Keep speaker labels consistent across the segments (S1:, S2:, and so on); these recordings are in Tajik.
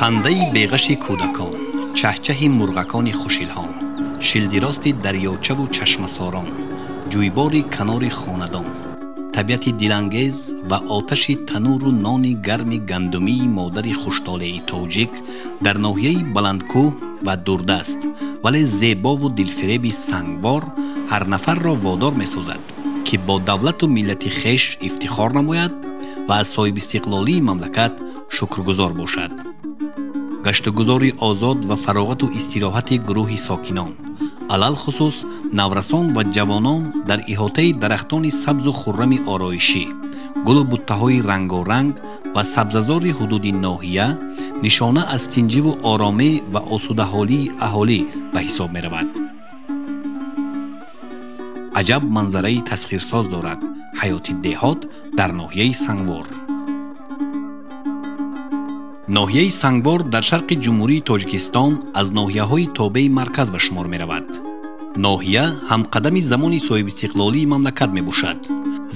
S1: Хандаи беғаши кӯдакон, чаҳчаҳи мурғакони хушилҳон, шилдирости дарёчаву чашмасорон, ҷӯйбори канори хонадон, табиати дилангез ва оташи тануру нони гарми гандумии модари хуштолеи тоҷик дар ноҳияи баландкӯҳ ва дурдаст, вале зебову дилфиреби Сангвор ҳар нафарро водор месозад, ки бо давлату миллати хеш ифтихор намояд ва аз соҳибистиқлолии мамлакат шукргузор бошад. Гаштугузори озод ва фароғату истироҳати гурӯҳи сокинон, алалхусус наврасон ва ҷавонон дар иҳотаи дарахтони сабзу хуррами ороишӣ, гулу буттаҳои рангоранг ва сабзазори ҳудуди ноҳия нишона аз тинҷиву оромӣ ва осудаҳолии аҳолӣ ба ҳисоб меравад. Аҷаб манзараи тасхирсоз дорад ҳаёти деҳот дар ноҳияи Сангвор. Ноҳияи Сангвор дар шарқи Ҷумҳурии Тоҷикистон аз ноҳияҳои тобеи марказ ба шумор меравад. Ноҳия ҳамқадами замони соҳибистиқлолии мамлакат мебошад,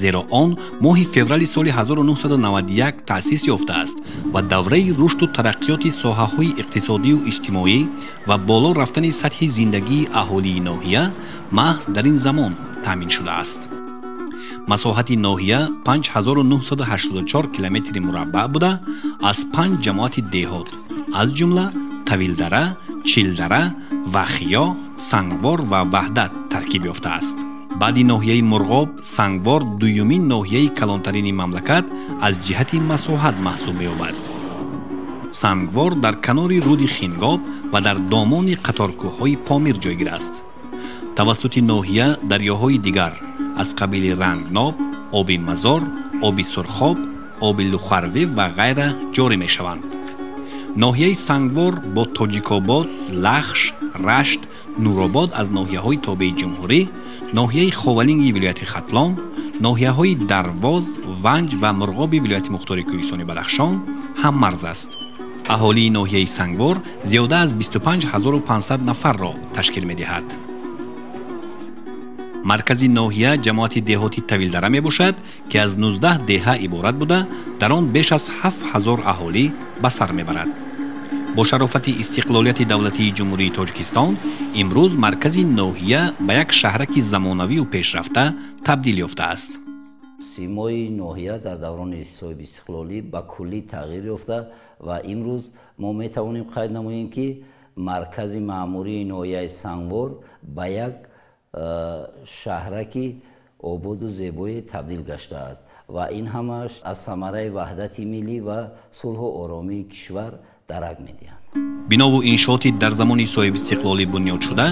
S1: зеро он моҳи феврали соли 1991 таъсис ёфтааст ва давраи рушду тараққиёти соҳаҳои иқтисодию иҷтимоӣ ва боло рафтани сатҳи зиндагии аҳолии ноҳия маҳз дар ин замон таъмин шудааст. Масоҳати ноҳия 5984 километри мураббаъ буда, аз панҷ ҷамоати деҳот, аз ҷумла Тавилдара, Чилдара, Вахиё, Сангвор ва Ваҳдат таркиб ёфтааст. Баъди ноҳияи Мурғоб, Сангвор дуюмин ноҳияи калонтарини мамлакат аз ҷиҳати масоҳат маҳсуб меёбад. Сангвор дар канори руди Хингоб ва дар домони қаторкӯҳҳои Помир ҷойгир аст. Тавассути ноҳия дарёҳои дигар аз қабили Рангноб, оби Мазор, оби Сурхоб, оби Лухарвӣ ва ғайра ҷорӣ мешаванд. Ноҳияи Сангвор бо Тоҷикобод, Лахш, Рашт, Нуробод аз ноҳияҳои тобеи ҷумҳурӣ, ноҳияи Ховалинги вилояти Хатлон, ноҳияҳои Дарвоз, Ванҷ ва Мурғоби вилояти Мухтори Кӯҳистони Бадахшон ҳаммарз аст. Аҳолии ноҳияи Сангвор зиёда аз 25 500 нафарро ташкил медиҳад. Маркази ноҳия ҷамоати деҳоти Тавилдара мебошад, ки аз 19 деҳа иборат буда, дар он беш аз 7000 аҳолӣ ба сар мебарад. Бо шарофати истиқлолияти давлатии Ҷумҳурии Тоҷикистон имрӯз маркази ноҳия ба як шаҳраки замонавию пешрафта табдил ёфтааст.
S2: Симои ноҳия дар даврони соҳибистиқлолӣ ба куллӣ тағйир ёфта ва имрӯз мо метавонем қайд намоем, ки маркази маъмурии ноҳияи Сангвор ба як шаҳраки ободу зебое табдил гаштааст ва ин ҳамаш аз самараи ваҳдати миллӣ ва сулҳу оромии кишвар дарак медиҳанд.
S1: Бинову иншооти дар замони соҳибистиқлолӣ бунёд шуда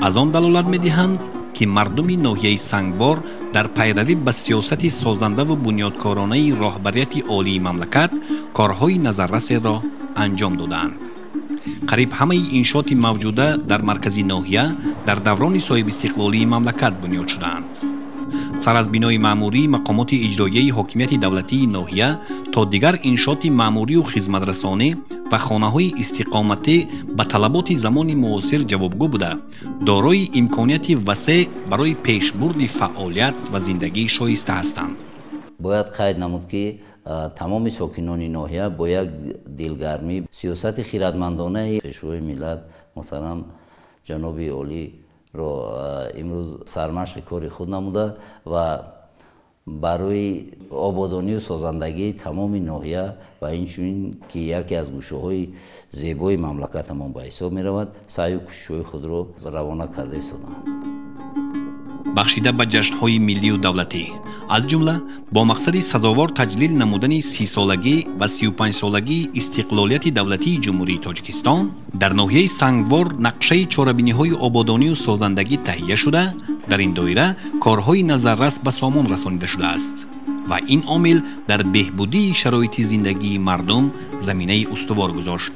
S1: аз он далолат медиҳанд, ки мардуми ноҳияи Сангвор дар пайравӣ ба сиёсати созандаву бунёдкоронаи роҳбарияти олии мамлакат корҳои назаррасеро анҷом додаанд. Қариб ҳамаи иншооти мавҷуда дар маркази ноҳия дар даврони соҳибистиқлолии мамлакат бунёд шудаанд. Сар аз бинои маъмурии мақомоти иҷроияи ҳокимияти давлатии ноҳия то дигар иншооти маъмурию хизматрасонӣ ва хонаҳои истиқоматӣ ба талаботи замони муосир ҷавобгӯ буда, дорои имконияти васеъ барои пешбурди фаъолият ва зиндагии шоиста ҳастанд.
S2: Бояд қайд намуд, ки тамоми сокинони ноҳия бо як дилгармӣ сиёсати хиратмандонаи Пешвои миллат муҳтарам ҷаноби олиро имрӯз сармашқи кори худ намуда ва барои ободонию созандагии тамоми ноҳия ва инчунин, ки яке аз гӯшаҳои зебои мамлакатамон ба ҳисоб меравад, саъю кӯшишҳои худро равона карда истоданд.
S1: Бахшида ба ҷашнҳои миллию давлатӣ, аз ҷумла бо мақсади сазовор таҷлил намудани 30-солагӣ ва 35-солагии истиқлолияти давлатии Ҷумҳурии Тоҷикистон дар ноҳияи Сангвор нақшаи чорабиниҳои ободонию созандагӣ таҳия шуда, дар ин доира корҳои назаррас ба сомон расонида шудааст ва ин омил дар беҳбудии шароити зиндагии мардум заминаи устувор гузошт.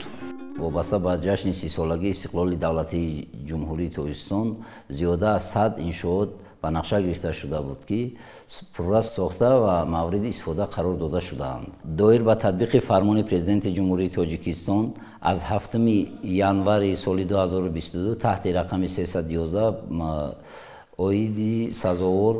S2: Вобаста ба ҷашни 30-солагии истиқлоли давлатии Ҷумҳурии Тоҷикистон зиёда аз 100 иншоот ба нақша гирифта шуда буд, ки пурра сохта ва мавриди истифода қарор дода шудаанд. Доир ба татбиқи фармони Президенти Ҷумҳурии Тоҷикистон аз 7 январи соли 2022 таҳти рақами 311 оиди сазовор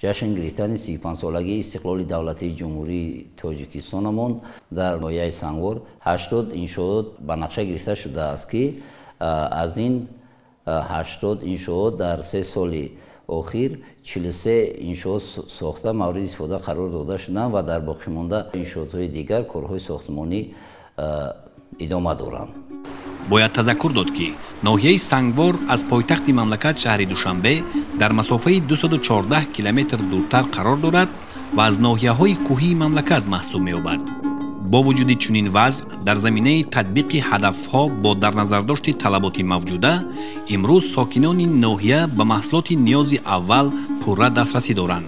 S2: Ҷашн гирифтани 35-солагии истиқлоли давлатии Ҷумҳурии Тоҷикистонамон дар ноҳияи Сангвор 80 иншоот ба нақша гирифта шудааст, ки аз ин 80 иншоот дар 3 соли охир 43 иншоот сохта мавриди истифода қарор дода шуданд ва дар боқимонда иншоотҳои дигар корҳои сохтмонӣ идома доранд.
S1: Бояд тазаккур дод, ки ноҳияи Сангвор аз пойтахти мамлакат шаҳри Душанбе дар масофаи 214 километр дуртар қарор дорад ва аз ноҳияҳои кӯҳии мамлакат маҳсуб меёбад. Бо вуҷуди чунин вазъ дар заминаи татбиқи ҳадафҳо бо дар назардошти талаботи мавҷуда, имрӯз сокинони ноҳия ба маҳсулоти ниёзи аввал пурра дастрасӣ доранд.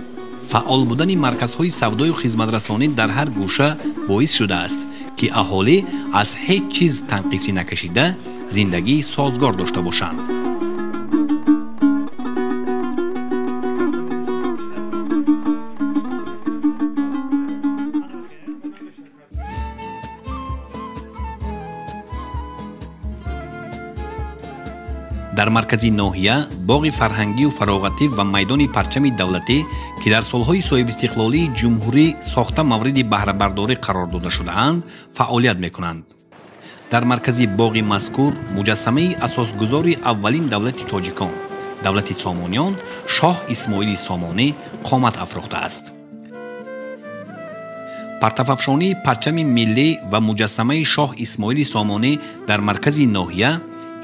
S1: Фаъол будани марказҳои савдою хизматрасонӣ дар ҳар гӯша боис шудааст, ки аҳолӣ аз ҳеҷ чиз танқисӣ накашида зиндагии созгор дошта бошанд. Дар маркази ноҳия боғи фарҳангию фароғатӣ ва майдони парчами давлатӣ, ки дар солҳои соҳибистиқлолии ҷумҳурӣ сохта мавриди баҳрабардорӣ қарор дода шудаанд, фаъолият мекунанд. Дар маркази боғи мазкур муҷассамаи асосгузори аввалин давлати тоҷикон, давлати Сомониён, шоҳ Исмоили Сомонӣ қомат афрохтааст. Партафафшонии парчами миллӣ ва муҷассамаи шоҳ Исмоили Сомонӣ дар маркази ноҳия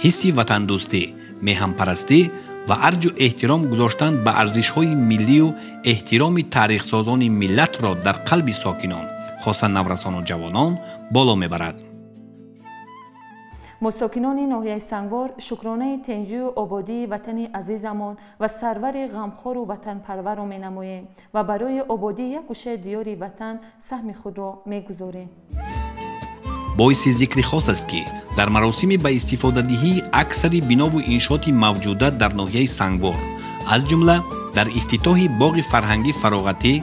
S1: ҳисси ватандӯстӣ, меҳанпарастӣ ва арҷу эҳтиром гузоштан ба арзишҳои миллию эҳтироми таърихсозони миллатро дар қалби сокинон, хоса наврасону ҷавонон, боло мебарад.
S3: Мо сокинони ноҳияи Сангвор шукронаи тенҷию ободии ватани азизамон ва сарвари ғамхору ватанпарварро менамоем ва барои ободии як гӯшаи диёри ватан саҳми худро мегузорем.
S1: Боиси зикри хос аст, ки дар маросими ба истифодадиҳии аксари бинову иншооти мавҷуда дар ноҳияи Сангвор, аз ҷумла дар ифтитоҳи боғи фарҳангӣ фароғатӣ,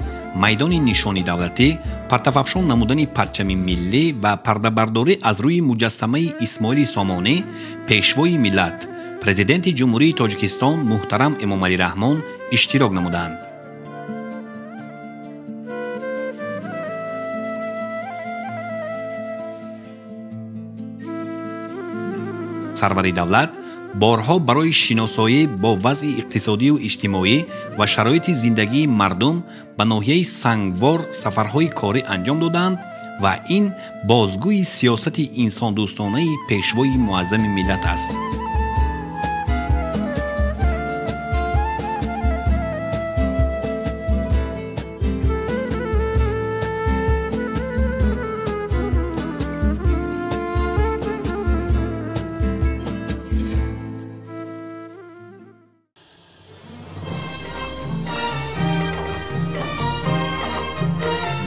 S1: майдони нишони давлатӣ, партафафшон намудани парчами миллӣ ва пардабардорӣ аз рӯи муҷассамаи Исмоили Сомонӣ, пешвои миллат, президенти Ҷумҳурии Тоҷикистон муҳтарам Эмомалӣ Раҳмон иштирок намуданд. Сарвари давлат борҳо барои шиносоӣ бо вазъи иқтисодию иҷтимоӣ ва шароити зиндагии мардум ба ноҳияи Сангвор сафарҳои корӣ анҷом доданд ва ин бозгӯи сиёсати инсондӯстонаи пешвои муаззами миллат аст.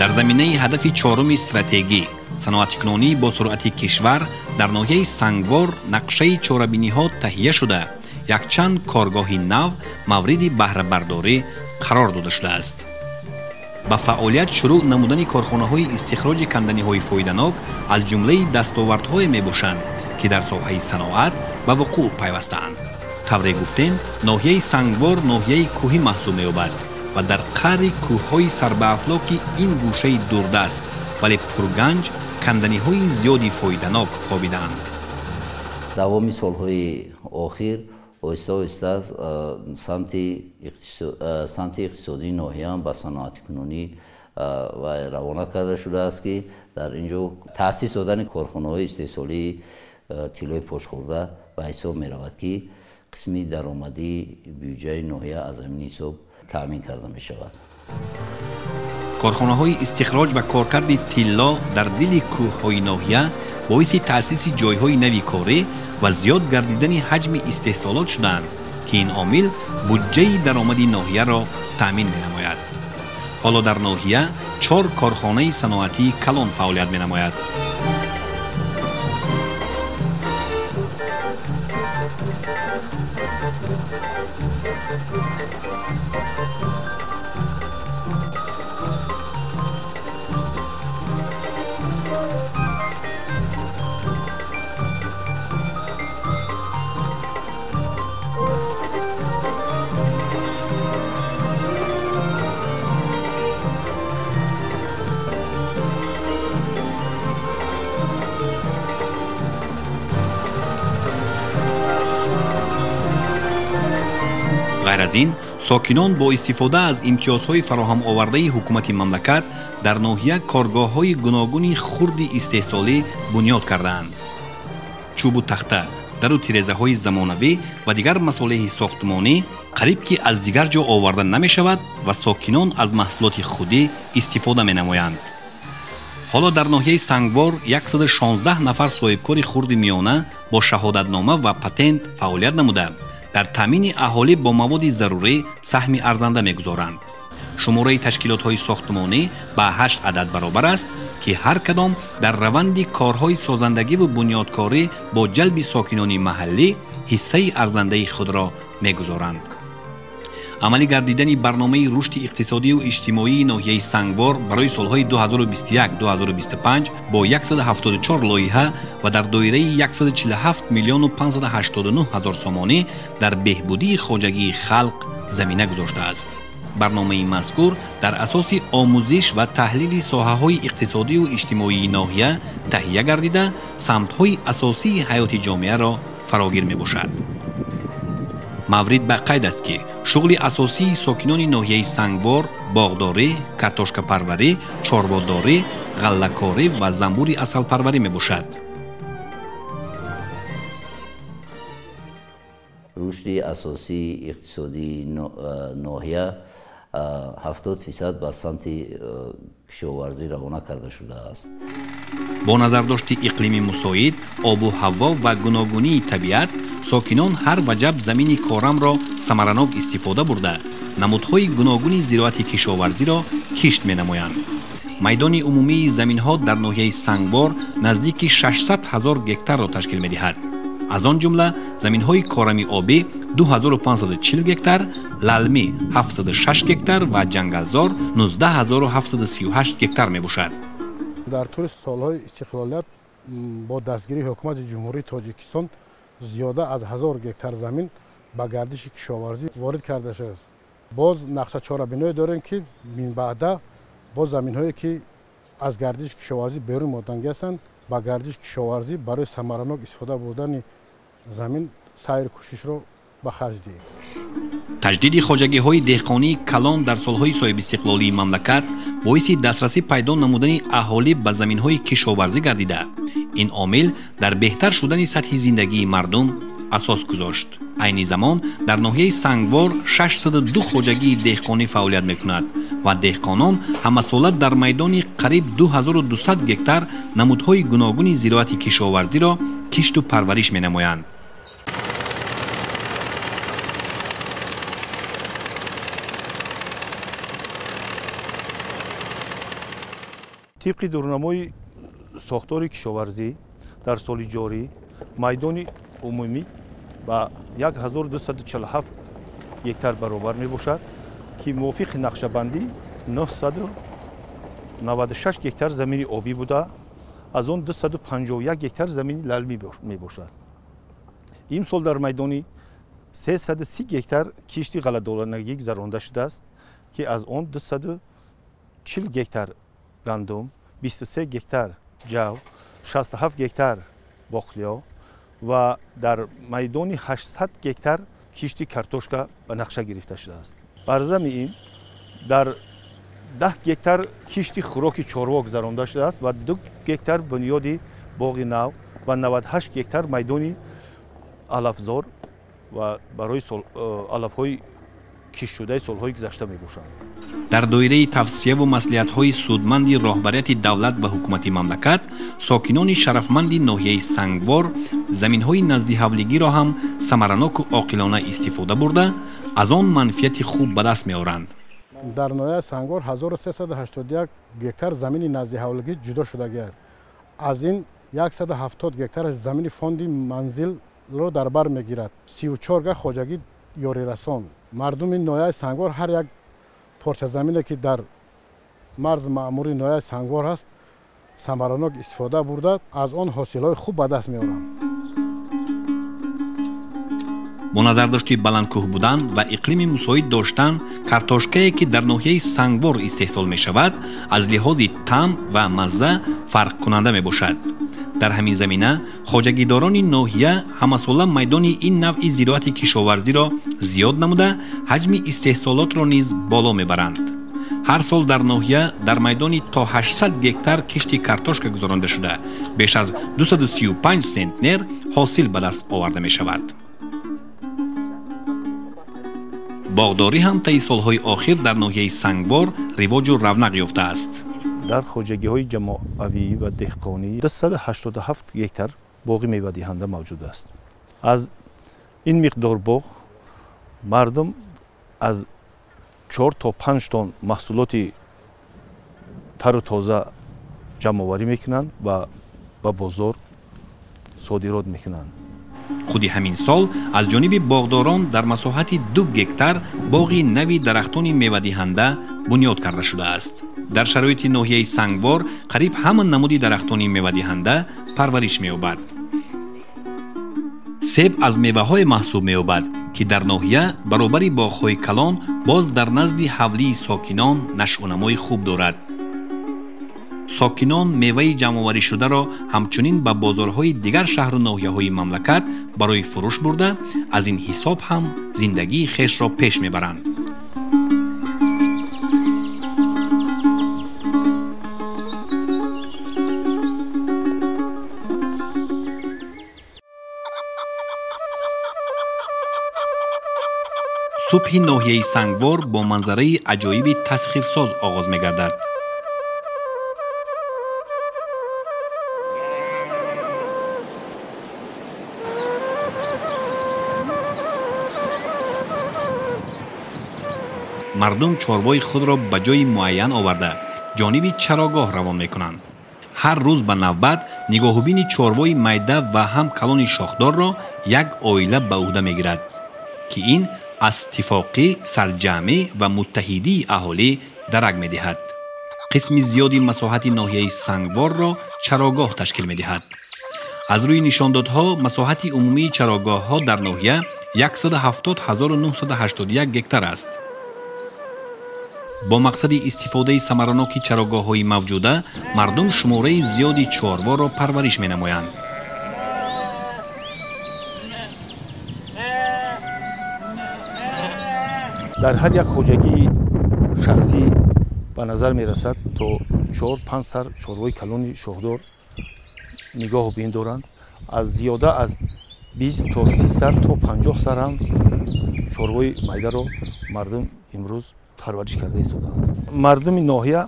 S1: Дар заминаи ҳадафи чоруми стратегӣ саноатикунонии бо суръати кишвар дар ноҳияи Сангвор нақшаи чорабиниҳо таҳия шуда, якчанд коргоҳи нав мавриди баҳрабардорӣ қарор дода шудааст. Ба фаъолият шурӯъ намудани корхонаҳои истихроҷи канданиҳои фоиданок аз ҷумлаи дастовардҳое мебошанд, ки дар соҳаи саноат ба вуқӯъ пайвастаанд. Тавре гуфтем, ноҳияи Сангвор ноҳияи кӯҳӣ маҳсуб меёбад ва дар қаъри кӯҳҳои сарбаафлоки ин гӯшаи дурдаст, вале пурганҷ канданиҳои зиёди фоиданок хобидаанд.
S2: Давоми солҳои охир оҳиста оҳиста самти иқтисодии ноҳия ба саноатикунонӣ ва равона карда шудааст, ки дар ин ҷо таъсис додани корхонаҳои истеҳсолии тиллои пошхӯрда ба ҳисоб меравад, ки қисми даромадии бюҷаи ноҳия аз ҳамин ҳисоб таъмин карда мешавад.
S1: Корхонаҳои истихроҷ ва коркарди тилло дар дили кӯҳҳои ноҳия боиси таъсиси ҷойҳои нави корӣ ва зиёд гардидани ҳаҷми истеҳсолот шудаанд, ки ин омил буҷҷаи даромади ноҳияро таъмин менамояд. Ҳоло дар ноҳия 4 корхонаи саноатии калон фаъолият менамояд. Аз ин, сокинон бо истифода аз имтиёзҳои фароҳамовардаи ҳукумати мамлакат дар ноҳия коргоҳҳои гуногуни хурди истеҳсолӣ бунёд кардаанд. Чӯбу тахта, дару тирезаҳои замонавӣ ва дигар масолеҳи сохтмонӣ қариб ки аз дигар ҷо оварда намешавад ва сокинон аз маҳсулоти худӣ истифода менамоянд. Ҳоло дар ноҳияи Сангвор 116 нафар соҳибкори хурди миёна бо шаҳодатнома ва патент фаъолият намуда, дар таъмини аҳолӣ бо маводи зарурӣ саҳми арзанда мегузоранд. Шумораи ташкилотҳои сохтмонӣ ба 8 адад баробар аст, ки ҳар кадом дар раванди корҳои созандагиву бунёдкорӣ бо ҷалби сокинони маҳаллӣ ҳиссаи арзандаи худро мегузоранд. Амалӣ гардидани барномаи рушди иқтисодию иҷтимоии ноҳияи Сангвор барои солҳои 2021-2025 бо 174 лоиҳа ва дар доираи 147 миллиону 589 ҳазор сомонӣ дар беҳбудии хоҷагии халқ замина гузоштааст. Барномаи мазкур дар асоси омӯзиш ва таҳлили соҳаҳои иқтисодию иҷтимоии ноҳия таҳия гардида, самтҳои асосии ҳаёти ҷомеаро фарогир мебошад. Маврид ба қайд аст, ки шуғли асосии сокинони ноҳияи Сангвор боғдорӣ, картошкапарварӣ, чорводорӣ, ғаллакорӣ ва занбури асалпарварӣ мебошад.
S2: Рушди асосии иқтисодии ноҳия 70% ба самти кишоварзӣ равона карда шудааст.
S1: Бо назардошти иқлими мусоид, обу ҳаво ва гуногунии табиат, сокинон ҳар ваҷаб замини корамро самаранок истифода бурда, намудҳои гуногуни зироати кишоварзиро кишт менамоянд. Майдони умумии заминҳо дар ноҳияи Сангвор наздики 600 ҳазор гектарро ташкил медиҳад. Аз он ҷумла заминҳои корами обӣ 2540 гектар, лалмӣ 706 гектар ва ҷангалзор 19738 гектар мебошад.
S4: Дар тӯли солҳои истиқлолият бо дастгирии ҳукумати Ҷумҳурии Тоҷикистон зиёда аз 1000 гектар замин ба гардиши кишоварзӣ ворид карда шудааст. Боз нақша чорабиное дорем, ки минбаъда боз заминҳое, ки аз гардиши кишоварзӣ берун мондагӣ ҳастанд, ба гардиши кишоварзӣ барои самаранок истифода бурдани замин сайру кӯшишро ба харҷ диҳем.
S1: Таҷдиди хоҷагиҳои деҳқонии калон дар солҳои соҳибистиқлолии мамлакат боиси дастрасӣ пайдо намудани аҳолӣ ба заминҳои кишоварзӣ гардида, ин омил дар беҳтар шудани сатҳи зиндагии мардум асос гузошт. Айни замон дар ноҳияи Сангвор 602 хоҷагии деҳқонӣ фаъолият мекунад ва деҳқонон ҳамасола дар майдони қариб 2200 гектар намудҳои гуногуни зироати кишоварзиро кишту парвариш менамоянд.
S5: Тибқи дурнамои сохтори кишоварзӣ дар соли ҷорӣ майдони умумӣ ба 1247 гектар баробар мебошад, ки мувофиқи нақшабандӣ 996 гектар замини обӣ буда, аз он 251 гектар замини лалмӣ мебошад. Имсол дар майдони 330 гектар кишти ғалладонагӣ гузаронда шудааст, ки аз он 240 гектар гандум, 23 гектар ҷав, 67 гектар боқлиё ва дар майдони 800 гектар кишти картошка ба нақша гирифта шудааст. Бар зами ин дар 10 гектар кишти хӯроки чорво гузаронда шудааст ва 2 гектар бунёди боғи нав ва 98 гектар майдони алафзор ва барои алафҳои киштшудаи солҳои гузашта мебошанд.
S1: Дар доираи тавсияву маслиҳатҳои судманди роҳбарияти давлат ва ҳукумати мамлакат, сокинони шарафманди ноҳияи Сангвор заминҳои наздиҳавлигиро ҳам самараноку оқилона истифода бурда, аз он манфиати хуб ба даст меоранд.
S4: Дар ноҳияи Сангвор 1381 гектар замини наздиҳавлигӣ ҷудо шудагӣ аст. Аз ин 170 гектараш замини фонди манзилро дар бар мегирад. 34 га хоҷагӣ ёрирасон. Мардуми ноҳияи Сангвор ҳар як порчазамине, ки дар марзи маъмурии ноҳияи Сангвор ҳаст, самаранок истифода бурда, аз он ҳосилҳои хуб ба даст меоранд.
S1: Бо назардошти баландкӯҳ будан ва иқлими мусоид доштан, картошкае, ки дар ноҳияи Сангвор истеҳсол мешавад, аз лиҳози таъм ва мазза фарқкунанда мебошад. Дар ҳамин замина хоҷагидорони ноҳия ҳамасола майдони ин навъи зироати кишоварзиро зиёд намуда, ҳаҷми истеҳсолотро низ боло мебаранд. Ҳар сол дар ноҳия дар майдони то 800 гектар кишти картошка гузаронда шуда, беш аз 235 сентнер ҳосил ба даст оварда мешавад. Боғдорӣ ҳам таи солҳои охир дар ноҳияи Сангвор ривоҷу равнақ ёфтааст.
S5: Дар хоҷагиҳои ҷамоавӣ ва деҳқонӣ 287 гектар боғи мевадиҳанда мавҷуд аст. Аз ин миқдор боғ мардум аз 4 то 5 тонн маҳсулоти тару тоза ҷамъоварӣ мекунанд ва ба бозор содирот мекунанд.
S1: Худи ҳамин сол аз ҷониби боғдорон дар масоҳати 2 гектар боғи нави дарахтони мевадиҳанда бунёд карда шудааст. Дар шароити ноҳияи Сангвор қариб ҳама намуди дарахтони мевадиҳанда парвариш меёбад. Себ аз меваҳое маҳсуб меёбад, ки дар ноҳия баробари боғҳои калон боз дар назди ҳавлии сокинон нашъунамои хуб дорад. Сокинон меваи ҷамъоварӣшударо ҳамчунин ба бозорҳои дигар шаҳру ноҳияҳои мамлакат барои фурӯш бурда, аз ин ҳисоб ҳам зиндагии хешро пеш мебаранд. Субҳи ноҳияи Сангвор бо манзараи аҷоиби тасхирсоз оғоз мегардад. Мардум чорвои худро ба ҷои муайян оварда, ҷониби чарогоҳ равон мекунанд. Ҳар рӯз ба навбат нигоҳубини чорвои майда ва ҳам калони шохдорро як оила ба ӯҳда мегирад, ки ин аз иттифоқӣ, сарҷамъӣ ва муттаҳидии аҳолӣ дарак медиҳад. Қисми зиёди масоҳати ноҳияи Сангворро чарогоҳ ташкил медиҳад. Аз рӯи нишондодҳо масоҳати умумии чарогоҳҳо дар ноҳия 170 981 гектар аст. Бо мақсади истифодаи самараноки чарогоҳҳои мавҷуда мардум шумораи зиёди чорворо парвариш менамоянд.
S5: Дар ҳар як хоҷагии шахсӣ ба назар мерасад то 4-5 сар чорвои калони шохдор нигоҳу бин доранд. Аз зиёда аз 20 то 30 сар то 50 сар ҳам чорвои майдаро мардум имрӯз парвариш карда истодаанд. Мардуми ноҳия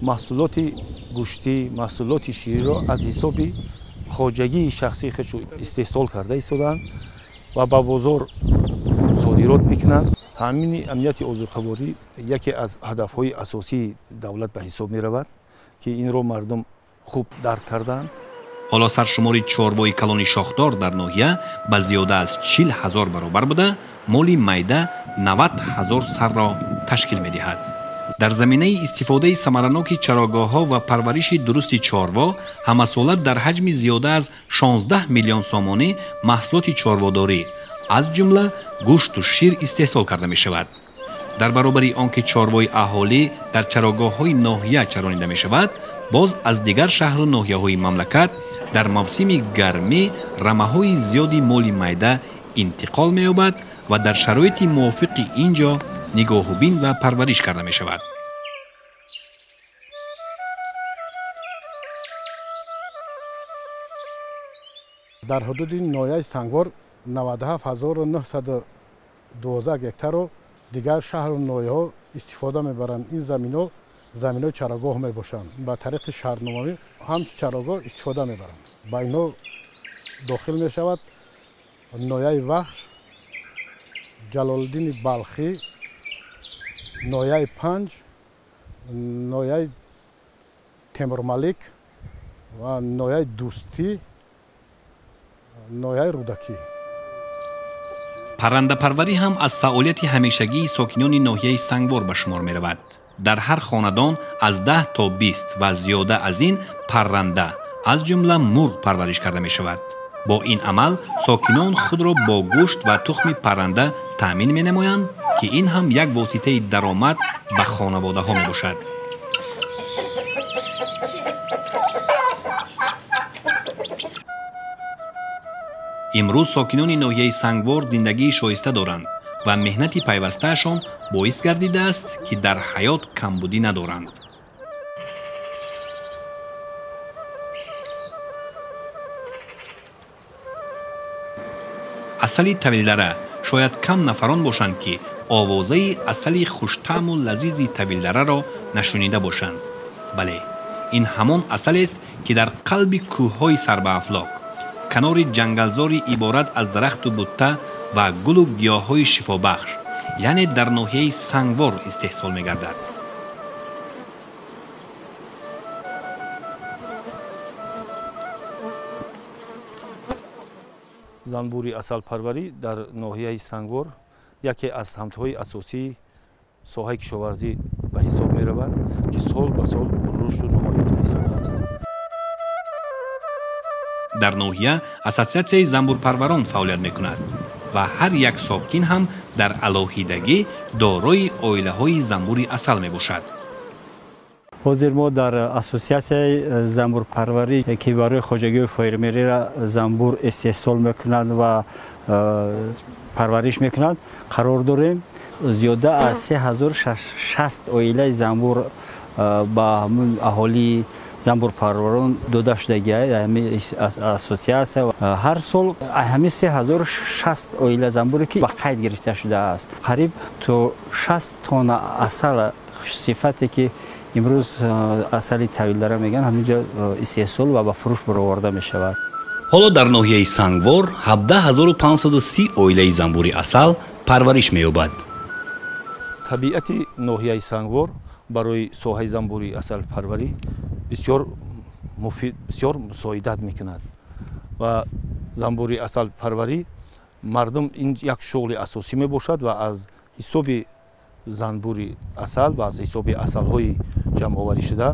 S5: маҳсулоти гӯштӣ, маҳсулоти шириро аз ҳисоби хоҷагии шахсии худшо истеҳсол карда истодаанд ва ба бозор содирот мекунанд. Таъмини амнияти озуқаворӣ яке аз ҳадафҳои асосии давлат ба ҳисоб меравад, ки инро мардум хуб дарк карданд.
S1: Ҳоло саршумори чорвои калони шохдор дар ноҳия ба зиёда аз 40 ҳазор баробар буда, моли майда 90 ҳазор сарро ташкил медиҳад. Дар заминаи истифодаи самараноки чарогоҳҳо ва парвариши дурусти чорво ҳамасола дар ҳаҷми зиёда аз 16 миллион сомонӣ маҳсулоти чорводорӣ, аз ҷумла гӯшту шир истеҳсол карда мешавад. Дар баробари он ки чорвои аҳолӣ дар чарогоҳҳои ноҳия чаронида мешавад, боз аз дигар шаҳру ноҳияҳои мамлакат дар мавсими гармӣ рамаҳои зиёди моли майда интиқол меёбад ва дар шароити мувофиқи ин ҷо нигоҳубин ва парвариш карда мешавад.
S4: Дар ҳудуди ноҳияи Сангвор 97 912 гектарро дигар шаҳру ноҳияҳо истифода мебаранд. Ин заминҳо заминҳои чарогоҳ мебошанд, ба тариқи шаҳрномавӣ ҳамчун чарогоҳ истифода мебаранд. Ба инҳо дохил мешавад ноҳияи Вахш, Ҷалолиддини Балхӣ, ноҳияи Панҷ, ноҳияи Темурмалик ва ноҳияи Дӯстӣ, ноҳияи Рӯдакӣ.
S1: Паррандапарварӣ ҳам аз фаъолияти ҳамешагии сокинони ноҳияи Сангвор ба шумор меравад. Дар ҳар хонадон аз 10 то 20 ва зиёда аз ин парранда, аз ҷумла мурғ парвариш карда мешавад. Бо ин амал сокинон худро бо гӯшт ва тухми парранда таъмин менамоянд, ки ин ҳам як воситаи даромад ба хонаводаҳо мебошад. Имрӯз сокинони ноҳияи Сангвор зиндагии шоиста доранд ва меҳнати пайвастаашон боис гардидааст, ки дар ҳаёт камбудӣ надоранд. Асали Тавилдара шояд кам нафарон бошанд, ки овозаи асали хуштаъму лазизи Тавилдараро нашунида бошанд. Бале, ин ҳамон асалест, ки дар қалби кӯҳҳои сарбаафлок, канори ҷангалзори иборат аз дарахту бутта ва гулу гиёҳҳои шифобахш, яъне дар ноҳияи Сангвор истеҳсол мегардад.
S5: Занбури асалпарварӣ дар ноҳияи Сангвор яке аз самтҳои асосии соҳаи кишоварзӣ ба ҳисоб меравад, ки сол ба сол рушду намо ёфта истодааст.
S1: Дар ноҳия ассотсиатсияи занбурпарварон фаъолият мекунад ва ҳар як сокин ҳам дар алоҳидагӣ дорои оилаҳои занбури асал мебошад.
S6: Ҳозир мо дар ассотсиатсияи занбурпарварӣ, ки барои хоҷагиҳои фермериро занбур истеҳсол мекунанд ва парвариш мекунанд, қарор дорем. Зиёда аз 3060 оилаи занбур ба ҳамун аҳолии занбурпарварон дода шудагиа ҳамин ассотсиатсия. Ҳар сол ҳамин 3060 оила занбуре, ки ба қайд гирифта шудааст, қариб то 60 тонна асал сифате, ки имрӯз асали Тавилдара мегӯянд, ҳаминҷо истеҳсол ва ба фурӯш бароварда мешавад.
S1: Ҳоло дар ноҳияи Сангвор 17530 оилаи занбури асал парвариш меёбад.
S5: Табиати ноҳияи Сангвор барои соҳаи занбури асалпарварӣ бисёр муфид, бисёр мусоидат мекунад ва занбури асалпарварӣ мардум ин як шуғли асосӣ мебошад ва аз ҳисоби занбури асал ва аз ҳисоби асалҳои ҷамъоварӣ шуда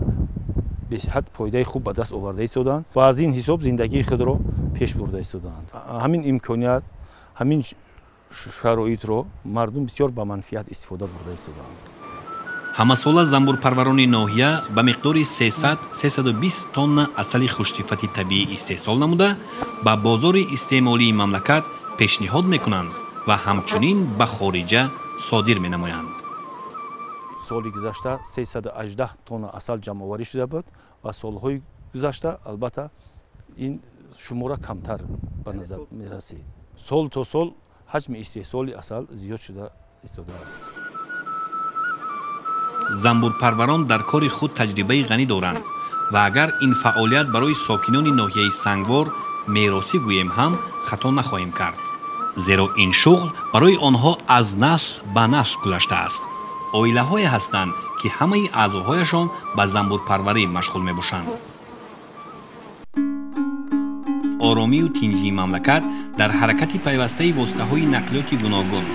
S5: беҳад фоидаи хуб ба даст оварда истодаанд ва аз ин ҳисоб зиндагии худро пеш бурда истодаанд. Ҳамин имконият, ҳамин шароитро мардум бисёр ба манфиат истифода бурда истодаанд.
S1: Ҳамасола занбурпарварони ноҳия ба миқдори 300-320 тонна асали хушсифати табиӣ истеҳсол намуда, ба бозори истеъмолии мамлакат пешниҳод мекунанд ва ҳамчунин ба хориҷа содир менамоянд.
S5: Соли гузашта 318 тонна асал ҷамъоварӣ шуда буд ва солҳои гузашта албатта ин шумора камтар ба назар мерасид. Сол то сол ҳаҷми истеҳсоли асал зиёд шуда истодааст.
S1: Занбурпарварон дар кори худ таҷрибаи ғанӣ доранд ва агар ин фаъолият барои сокинони ноҳияи Сангвор меросӣ гӯем ҳам хато нахоҳем кард, зеро ин шуғл барои онҳо аз насл ба насл гузаштааст. Оилаҳое ҳастанд, ки ҳамаи аъзоҳояшон ба занбурпарварӣ машғул мебошанд. Оромию тинҷии мамлакат дар ҳаракати пайвастаи воситаҳои нақлиёти гуногун,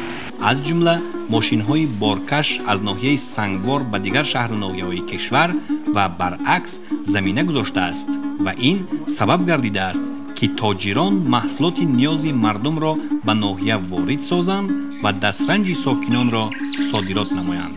S1: аз ҷумла мошинҳои боркаш аз ноҳияи Сангвор ба дигар шаҳру ноҳияҳои кишвар ва баръакс замина гузоштааст ва ин сабаб гардидааст, ки тоҷирон маҳсулоти ниёзи мардумро ба ноҳия ворид созанд ва дастранҷи сокинонро содирот намоянд.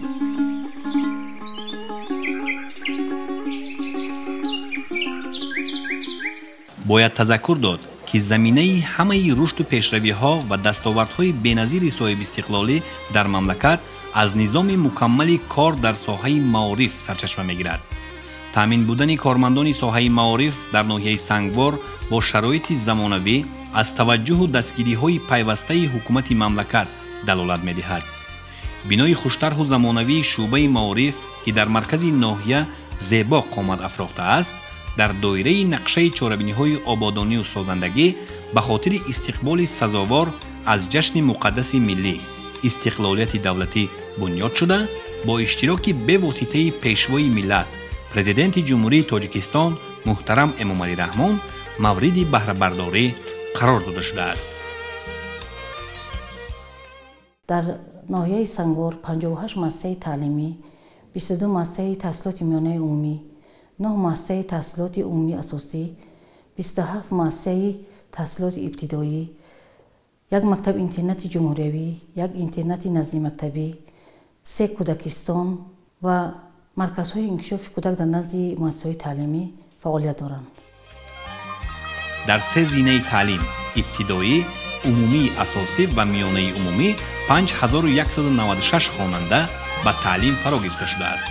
S1: Бояд тазаккур дод, ки заминаи ҳамаи рушду пешравиҳо ва дастовардҳои беназири соҳибистиқлолӣ дар мамлакат аз низоми мукаммали кор дар соҳаи маориф сарчашма мегирад. Таъмин будани кормандони соҳаи маориф дар ноҳияи Сангвор бо шароити замонавӣ аз таваҷҷӯҳу дастгириҳои пайвастаи ҳукумати мамлакат далолат медиҳад. Бинои хуштарҳу замонавии шӯъбаи маориф, ки дар маркази ноҳия зебо қомат афрохтааст, дар доираи нақшаи чорабиниҳои ободонию созандагӣ ба хотири истиқболи сазовор аз ҷашни муқаддаси миллӣ истиқлолияти давлатӣ бунёд шуда, бо иштироки бевоситаи пешвои миллат, президенти Ҷумҳурии Тоҷикистон муҳтарам Эмомалӣ Раҳмон мавриди баҳрабардорӣ қарор дода шудааст.
S7: Дар ноҳияи Сангвор 58 муассисаи таълимӣ, 22 муассисаи таҳсилоти миёнаи умумӣ, 9 муассисаи таҳсилоти умумии асосӣ, 27 муассисаи таҳсилоти ибтидоӣ, як мактаб интернати ҷумҳуриявӣ, як интернати наздимактабӣ, 3 кӯдакистон ва марказҳои инкишофи кӯдак дар назди муассисаҳои таълимӣ фаъолият доранд.
S1: Дар се зинаи таълим ибтидоӣ, умумии асосӣ ва миёнаи умумӣ 5196 хонанда ба таълим фаро гирифта шудааст.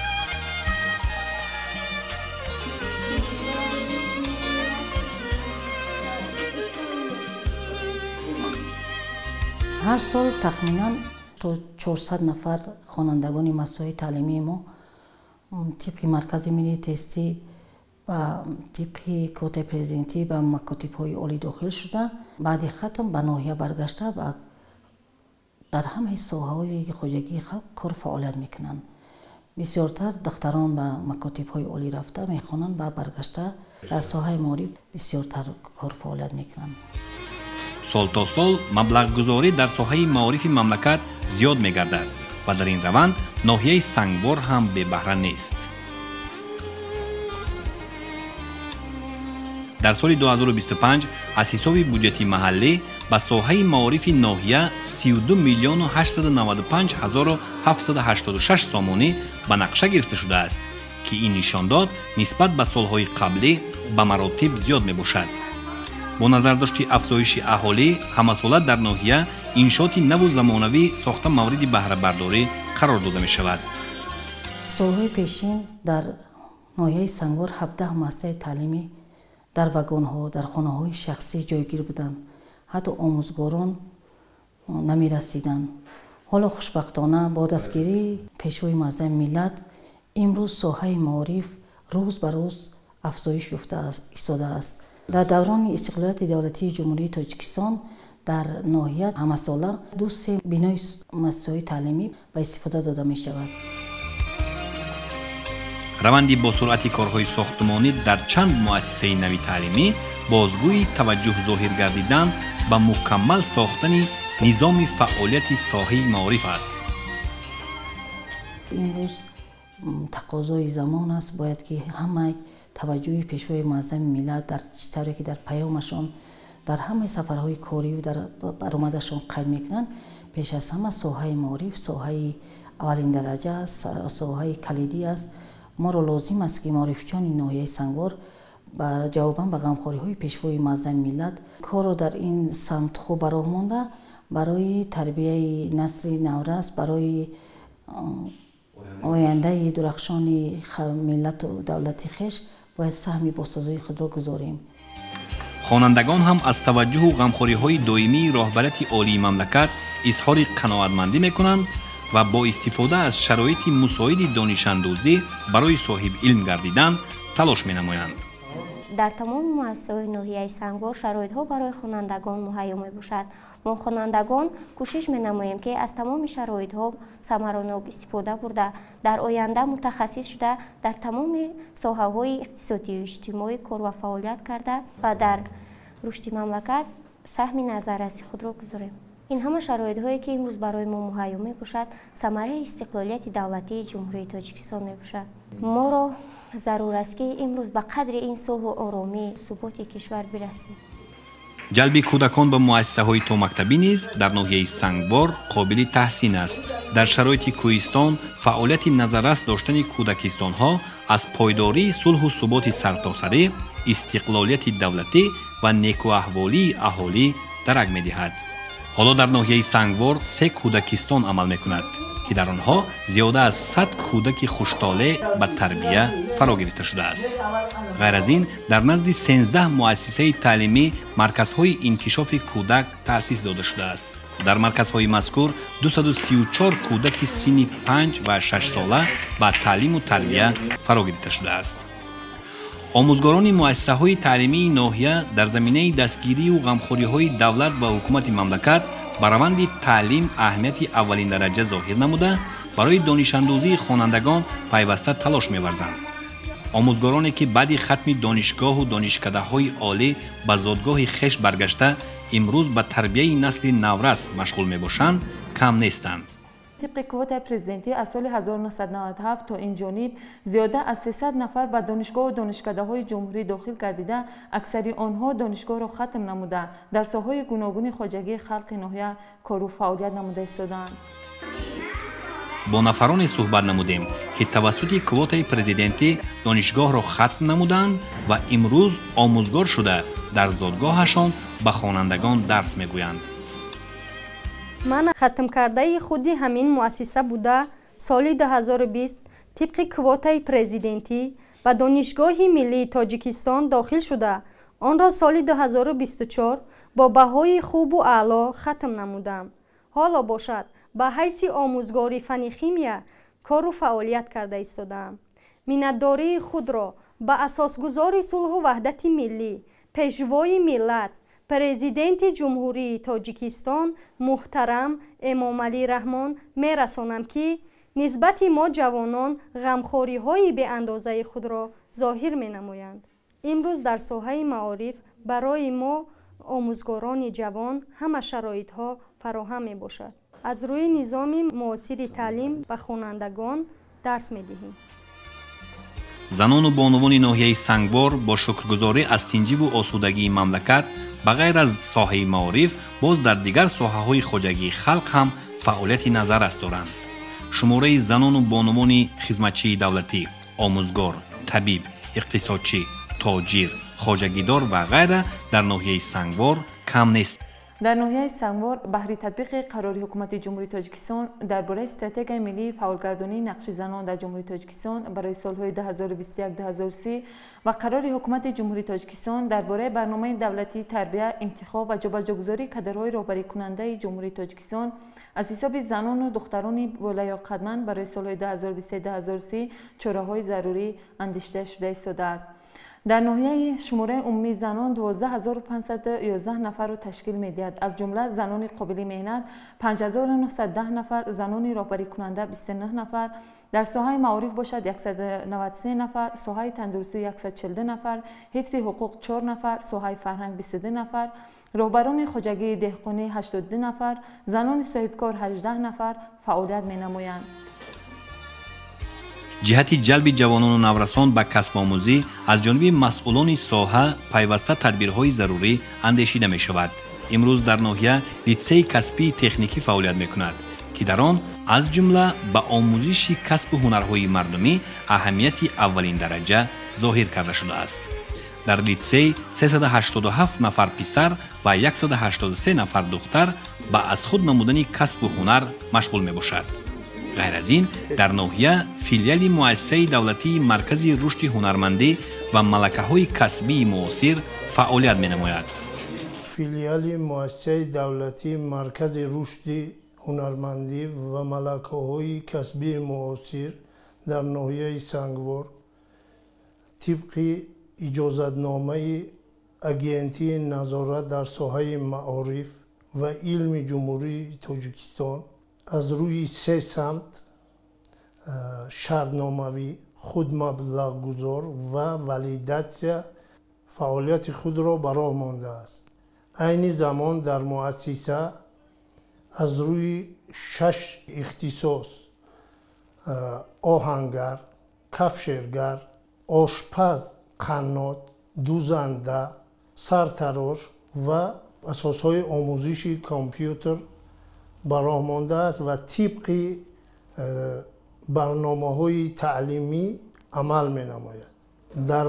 S7: Ҳар сол тахминан то 400 нафар хонандагони муассисаҳои таълимии мо тибқи маркази миллии тестӣ ва тибқи квотаи президентӣ ба макотибҳои олӣ дохил шуда, баъди хатм ба ноҳия баргашта ва дар ҳамаи соҳаҳои хоҷагии халқ кор фаъолият мекунанд. Бисёртар духтарон ба макотибҳои олӣ рафта мехонанд ва баргашта дар соҳаи маориф бисёртар кор фаъолият мекунанд.
S1: Сол то сол маблағгузорӣ дар соҳаи маорифи мамлакат зиёд мегардад ва дар ин раванд ноҳияи Сангвор ҳам бебаҳра нест. Дар соли 2025 аз ҳисоби буҷети маҳаллӣ ба соҳаи маорифи ноҳия 32 895 786 сомонӣ ба нақша гирифта шудааст, ки ин нишондод нисбат ба солҳои қаблӣ ба маротиб зиёд мебошад. Бо назардошти афзоиши аҳолӣ ҳамасола дар ноҳия иншооти наву замонавӣ сохта мавриди баҳрабардорӣ қарор дода мешавад.
S7: Солҳои пешин дар ноҳияи Сангвор 17 муассисаи таълимӣ дар вагонҳо, дар хонаҳои шахсӣ ҷойгир буданд. Ҳатто омӯзгорон намерасиданд. Ҳоло хушбахтона бо дастгирии Пешвои муаззами миллат имрӯз соҳаи маориф рӯз ба рӯз афзоиш ёфта истодааст. Дар даврони истиқлолияти давлатии Ҷумҳурии Тоҷикистон дар ноҳия ҳамасола 2-3 бинои муассисаҳои таълимӣ ба истифода дода мешавад.
S1: Раванди бо суръати корҳои сохтмонӣ дар чанд муассисаи нави таълимӣ бозгӯи таваҷҷӯҳ зоҳир гардидан ба мукаммал сохтани низоми фаъолияти соҳаи маориф аст.
S7: Имрӯз тақозои замон аст, бояд ки ҳамаи таваҷҷӯҳи Пешвои муаззами миллат дар чӣ тавре ки дар паёмашон, дар ҳамаи сафарҳои корию дар баромадашон қайд мекунанд, пеш аз ҳама соҳаи маориф соҳаи аввалин дараҷа аст, соҳаи калидӣ аст. Моро лозим аст ки маорифчони ноҳияи Сангвор ҷавобан ба ғамхориҳои Пешвои муаззами миллат корро дар ин самт хуб ба роҳ монда, барои тарбияи насли наврас, барои ояндаи дурахшони миллату давлати хеш бояд саҳми босазои худро гузорем.
S1: Хонандагон ҳам аз таваҷҷӯҳу ғамхориҳои доимии роҳбарияти олии мамлакат изҳори қаноатмандӣ мекунанд ва бо истифода аз шароити мусоиди донишандӯзӣ барои соҳиби илм гардидан талош менамоянд.
S8: Дар тамоми муассисаҳои ноҳияи Сангвор шароитҳо барои хонандагон муҳайё мебошад. Мо хонандагон кӯшиш менамоем, ки аз тамоми шароитҳо самаранок истифода бурда, дар оянда мутахассис шуда, дар тамоми соҳаҳои иқтисодию иҷтимоӣ кор ва фаъолият карда ва дар рушди мамлакат саҳми назарраси худро гузорем. Ин ҳама шароитҳое, ки имрӯз барои мо муҳайё мебошад, самараи истиқлолияти давлатии Ҷумҳурии Тоҷикистон мебошад. Моро зарур аст, ки имрӯз ба қадри ин сулҳу оромӣ, суботи кишвар бирасем.
S1: Ҷалби кӯдакон ба муассисаҳои томактабӣ низ дар ноҳияи Сангвор қобили таҳсин аст. Дар шароити кӯҳистон фаъолияти назаррас доштани кӯдакистонҳо аз пойдории сулҳу суботи сартосарӣ, истиқлолияти давлатӣ ва некуаҳволии аҳолӣ дарак медиҳад. Ҳоло дар ноҳияи Сангвор 3 кӯдакистон амал мекунад, ки дар онҳо зиёда аз 100 кӯдаки хуштолеъ ба тарбия фаро гирифта шудааст. Ғайр аз ин, дар назди 13 муассисаи таълимӣ марказҳои инкишофи кӯдак таъсис дода шудааст. Дар марказҳои мазкур 234 кӯдаки синни 5 ва 6 сола ба таълиму тарбия фаро гирифта шудааст. Омӯзгорони муассисаҳои таълимии ноҳия дар заминаи дастгирию ғамхориҳои давлат ва ҳукумати мамлакат ба раванди таълим аҳамияти аввалиндараҷа зоҳир намуда, барои донишандӯзии хонандагон пайваста талош меварзанд. Омӯзгороне, ки баъди хатми донишгоҳу донишкадаҳои олӣ ба зодгоҳи хеш баргашта, имрӯз ба тарбияи насли наврас машғул мебошанд, кам нестанд.
S3: Тибқи квотаи президентӣ аз соли 1997 то ин ҷониб зиёда аз 300 нафар ба донишгоҳу донишкадаҳои ҷумҳурӣ дохил гардида, аксари онҳо донишгоҳро хатм намуда, дар соҳаҳои гуногуни хоҷагии халқи ноҳия кору фаъолият намуда истодаанд.
S1: Бо нафароне суҳбат намудем, ки тавассути квотаи президентӣ донишгоҳро хатм намуданд ва имрӯз омӯзгор шуда Дар зодгоҳашон ба хонандагон дарс мегӯянд.
S9: Ман хатмкардаи худи ҳамин муассиса буда, соли 2020 тибқи квотаи президентӣ ба Донишгоҳи миллии Тоҷикистон дохил шуда, онро соли 2024 бо баҳои хубу аъло хатм намудам. Ҳоло бошад, ба ҳайси омӯзгори фанни химия кору фаъолият карда истодаам. Миннатдории худро ба асосгузори сулҳу ваҳдати миллӣ, пешвои миллат, президенти Ҷумҳурии Тоҷикистон муҳтарам Эмомалӣ Раҳмон мерасонам, ки нисбати мо ҷавонон ғамхориҳои беандозаи худро зоҳир менамоянд. Имрӯз дар соҳаи маориф барои мо омӯзгорони ҷавон ҳама шароитҳо фароҳам мебошад. Аз рӯи низоми муосири таълим ба хонандагон дарс медиҳем.
S1: Занону бонувони ноҳияи Сангвор бо шукргузорӣ аз тинҷиву осудагии мамлакат ба ғайр аз соҳаи маориф боз дар дигар соҳаҳои хоҷагии халқ ҳам фаъолияти назаррас доранд. Шумораи занону бонувони хизматчии давлатӣ, омӯзгор, табиб, иқтисодчӣ, тоҷир, хоҷагидор ва ғайра дар ноҳияи Сангвор кам нест.
S3: Дар ноҳияи Сангвор баҳри татбиқи қарори Ҳукумати Ҷумҳурии Тоҷикистон дар бораи стратегияи миллии фаъолгардонии нақши занон дар Ҷумҳурии Тоҷикистон барои солҳои 2021-2030 ва қарори Ҳукумати Ҷумҳурии Тоҷикистон дар бораи барномаи давлатии тарбия, интихоб ва ҷобаҷогузории кадрҳои роҳбарикунандаи Ҷумҳурии Тоҷикистон аз ҳисоби занону духтарони болаёқатманд барои солҳои 2023-2030 чораҳои зарурӣ андешида шуда истодааст. Дар ноҳияи шумораи умумии занон 12511 нафарро ташкил медиҳад. Аз ҷумла занони қобили меҳнат 5910 нафар, занони роҳбарикунанда 29 нафар, дар соҳаи маориф бошад 193 нафар, соҳаи тандурустӣ 142 нафар, ҳифзи ҳуқуқ 4 нафар, соҳаи фарҳанг 22 нафар, роҳбарони хоҷагии деҳқонӣ 82 нафар, занони соҳибкор 18 нафар фаъолият менамоянд.
S1: Ҷиҳати ҷалби ҷавонону наврасон ба касбомӯзӣ аз ҷониби масъулони соҳа пайваста тадбирҳои зарурӣ андешида мешавад. Имрӯз дар ноҳия литсейи касбии техникӣ фаъолият мекунад, ки дар он аз ҷумла ба омӯзиши касбу ҳунарҳои мардумӣ аҳамияти аввалин дараҷа зоҳир карда шудааст. Дар литсей 387 нафар писар ва 183 нафар духтар ба аз худ намудани касбу ҳунар машғул мебошад. Ғайр аз ин, дар ноҳия филиали муассисаи давлатии Маркази рушди ҳунармандӣ ва малакаҳои касбии муосир фаъолият менамояд.
S10: Филиали муассисаи давлатии Маркази рушди ҳунармандӣ ва малакаҳои касбии муосир дар ноҳияи Сангвор тибқи иҷозатномаи Агентии назорат дар соҳаи маориф ва илми Ҷумҳурии Тоҷикистон аз рӯи се самт шартномавӣ, худмаблағгузор ва валидатсия фаъолияти худро ба роҳ мондааст. Айни замон дар муассиса аз рӯи 6 ихтисос оҳангар, кафшергар, ошпаз, қаннот, дузанда, сартарош ва асосҳои омӯзиши компютер ба роҳ мондааст ва тибқи барномаҳои таълимӣ амал менамояд. Дар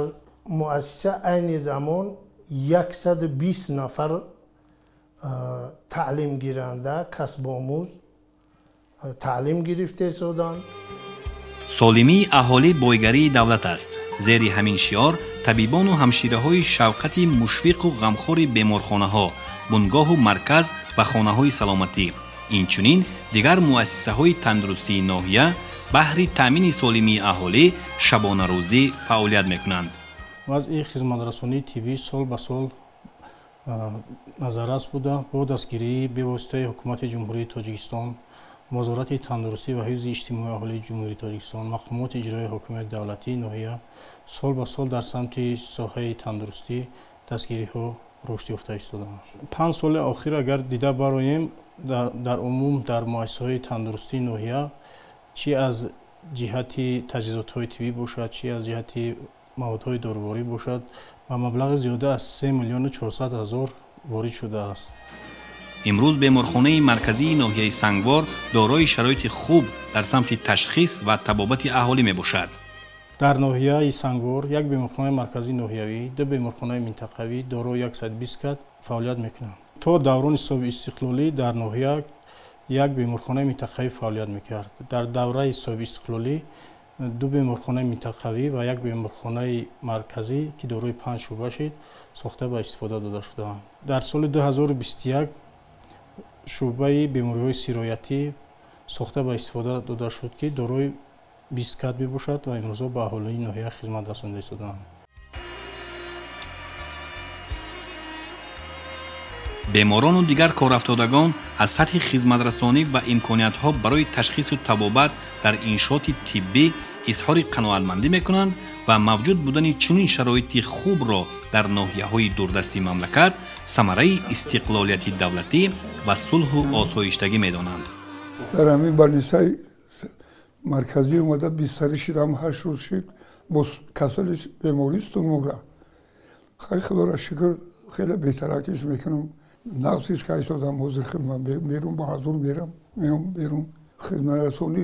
S10: муассиса айни замон 120 нафар таълимгиранда, касбомӯз таълим гирифта истоданд.
S1: Солимии аҳолӣ бойгарии давлат аст. Зери ҳамин шиор табибону ҳамшираҳои шавқати мушфиқу ғамхори беморхонаҳо, бунгоҳу марказ ва хонаҳои саломатӣ, инчунин дигар муассисаҳои тандурустии ноҳия баҳри таъмини солимии аҳолӣ шабонарӯзӣ фаъолият мекунанд.
S11: Вазъи хизматрасонии тиббӣ сол ба сол назаррас буда, бо дастгирии бевоситаи Ҳукумати Ҷумҳурии Тоҷикистон, Вазорати тандурустӣ ва ҳифзи иҷтимоии аҳолии Ҷумҳурии Тоҷикистон, мақомоти иҷроии ҳокимияти давлатии ноҳия сол ба сол дар самти соҳаи тандурустӣ дастгириҳо рушд ёфта истодаанд. 5 соли охир агар дида бароем, дар умум дар муассисаҳои тандурустии ноҳия чи аз ҷиҳати таҷҳизотҳои тиббӣ бошад, чи аз ҷиҳати маводҳои доруворӣ бошад, ба маблағи зиёда аз 3 400 000 ворид шудааст.
S1: Имрӯз беморхонаи марказии ноҳияи Сангвор дорои шароити хуб дар самти ташхис ва табобати аҳолӣ мебошад.
S11: Дар ноҳияи Сангвор як беморхонаи марказии ноҳиявӣ, ду беморхонаи минтақавӣ дорои 120 кат фаъолият мекунанд. То даврони соҳибистиқлолӣ дар ноҳия як беморхонаи минтақавӣ фаъолият мекард. Дар давраи соҳибистиқлолӣ ду беморхонаи минтақавӣ ва як беморхонаи марказӣ, ки дорои 5 шӯъба шид, сохта ба истифода дода шудаанд. Дар соли 2021 шӯъбаи бемориҳои сироятӣ сохта ба истифода дода шуд, ки дорои 20 кат мебошад ва имрӯзҳо ба аҳолии ноҳия хизмат расонда истодаанд.
S1: Беморону дигар корафтодагон аз сатҳи хизматрасонӣ ва имкониятҳо барои ташхису табобат дар иншооти тиббӣ изҳори қаноатмандӣ мекунанд ва мавҷуд будани чунин шароити хубро дар ноҳияҳои дурдасти мамлакат самараи истиқлолияти давлатӣ ва сулҳу осоиштагӣ медонанд.
S12: Дар ҳамин больницаи марказӣ омада бистарӣ шидам, 8 рӯз шид, бо касали бемории стумура. Хай, худоро шукр, хеле беҳтаракис мекунам. Нақсис кайсодам, ҳозир хидмат мерум, ба ҳазур мерам, меом берун. Хидматрасонӣ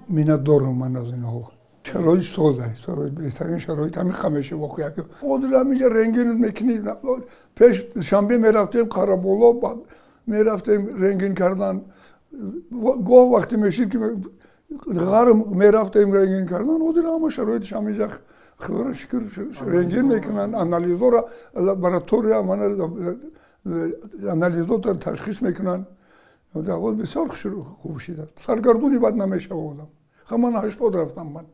S12: миннатдорам ман аз инҳо. Шароит соза, шароит беҳтарин шароит ҳамин ҳамеша воқеа. Ҳозир ҳаминҷа рентген мекунӣ. Пеш шанбе мерафтем Қараболо, мерафтем рентген кардан. Гоҳ вақте мешид ки ғарб мерафтем рентген кардан. Ҳозир ҳама шароитш ҳаминҷа, худоро шукр, рентген мекунанд, анализора лаборатория анализотро ташхис мекунанд. Бисёр хуб шидааст. Саргардони бад намешава одам. Ман 80 рафтам ман.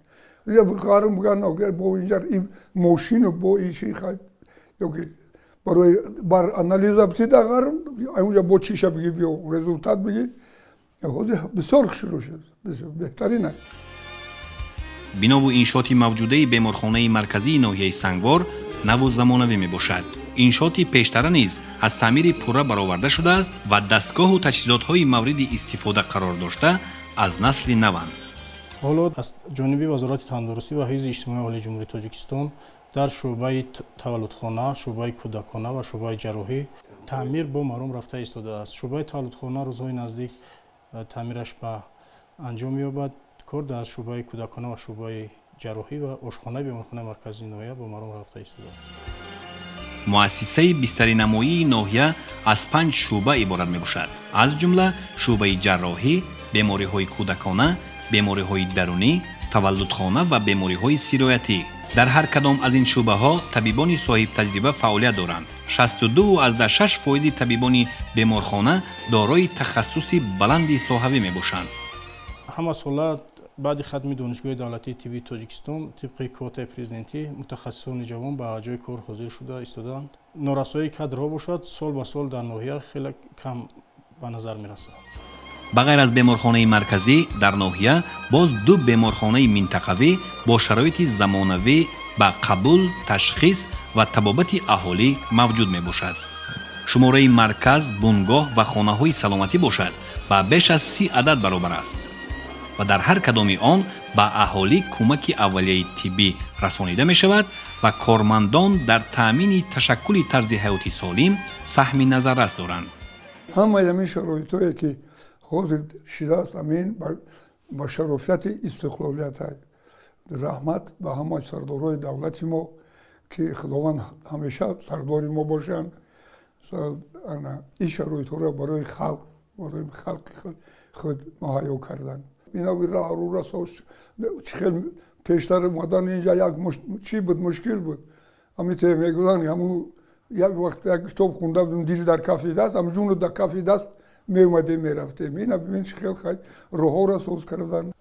S12: Ғарб мегӯянд бо инҷа мошину бо иши ёки барои бар анализа битида ғарб, онҷа бо чиша бигӣ биё результат бигӣ. Ҳозир бисёр хушрӯ шуд, беҳтарин аст.
S1: Бинову иншооти мавҷудаи беморхонаи марказии ноҳияи Сангвор наву замонавӣ мебошад. Иншооти пештара низ аз таъмири пурра бароварда шудааст ва дастгоҳу таҷҳизотҳои мавриди истифода қарор дошта аз насли наванд.
S11: Ҳоло аз ҷониби Вазорати тандурустӣ ва ҳифзи иҷтимоии аҳолии Ҷумҳурии Тоҷикистон дар шӯъбаи таваллудхона, шӯъбаи кӯдакона ва шӯъбаи ҷарроҳӣ таъмир бо маром рафта истодааст. Шӯъбаи таваллудхона рӯзҳои наздик таъмираш ба анҷом меёбад. Кор дар шӯъбаи кӯдакона ва шӯъбаи ҷарроҳӣ ва ошхонаи беморхонаи марказии ноҳия бо маром рафта истодааст.
S1: Муассисаи бистаринамоии ноҳия аз 5 шӯъба иборат мебошад, аз ҷумла шӯъбаи ҷарроҳӣ, бемориҳои кӯдакона, бемориҳои дарунӣ, таваллудхона ва бемориҳои сироятӣ. Дар ҳар кадом аз ин шӯъбаҳо табибони соҳибтаҷриба фаъолият доранд. 62,6% табибони беморхона дорои тахассуси баланди соҳавӣ мебошанд.
S11: Ҳама сола баъди хатми Донишгоҳи давлатии тиббии Тоҷикистон тибқи квотаи президентӣ мутахассисони ҷавон ба ҷои кор ҳозир шуда истодаанд. Норасоии кадрҳо бошад, сол ба сол дар ноҳия хеле кам ба назар мерасад.
S1: Ба ғайр аз беморхонаи марказӣ дар ноҳия боз ду беморхонаи минтақавӣ бо шароити замонавӣ ба қабул, ташхис ва табобати аҳолӣ мавҷуд мебошад. Шумораи марказ, бунгоҳ ва хонаҳои саломатӣ бошад ба беш аз 30 адад баробар аст ва дар ҳар кадоми он ба аҳолӣ кӯмаки аввалияи тиббӣ расонида мешавад ва кормандон дар таъмини ташаккули тарзи ҳаёти солим саҳми назаррас доранд.
S12: Ҳамаи ҳамин шароитҳое ки ҳозир шидааст, ҳамин ба шарофияти истиқлолият. Раҳмат ба ҳамаи сардорҳои давлати мо ки Худованд ҳамеша сардори мо бошанд. Ин шароитҳоро барои халқ, барои халқи худ муҳайё карданд. Ина роҳ расо чӣ хел пештар омадан инҷа як чӣ буд, мушкил буд. Ҳамин те мегӯянд, ҳамун як вақт як китоб хонда будем, дил дар кафи даст, ҳам ҷуну дар кафи даст меомадем, мерафтем. Ина бибин чӣ хел роҳҳоро соз карданд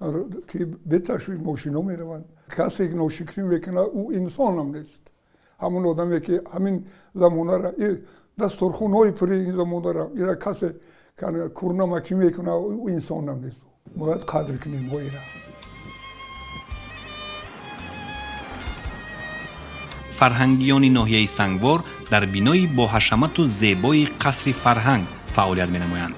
S12: ки беташвиш мошино мераванд. Касе ки ношукрӣ мекунад, ӯ инсонам нест. Ҳамон одаме ки ҳамин замонара дастурхонҳои пури ин замонара ира касе курнамакӣ мекунад, ӯ инсонам нест. Бояд қадр кунем мо ира.
S1: Фарҳангиёни ноҳияи Сангвор дар бинои боҳашамату зебои қасри фарҳанг фаъолият менамоянд.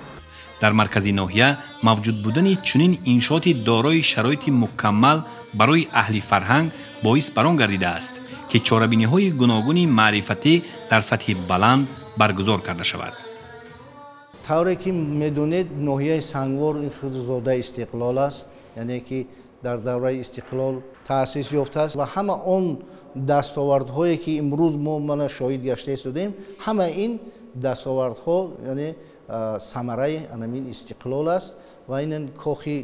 S1: Дар маркази ноҳия мавҷуд будани чунин иншооти дорои шароити мукаммал барои аҳли фарҳанг боис бар он гардидааст, ки чорабиниҳои гуногуни маърифатӣ дар сатҳи баланд баргузор карда шавад.
S13: Тавре ки медонед, ноҳияи Сангвор ин худзодаи истиқлол аст, яъне ки дар давраи истиқлол Таъсис ёфтааст ва ҳама он дастовардҳое ки имрӯз мо мана шоҳид гашта истодем, ҳама ин дастовардҳо яъне самараи анамин истиқлол аст ва ин кохи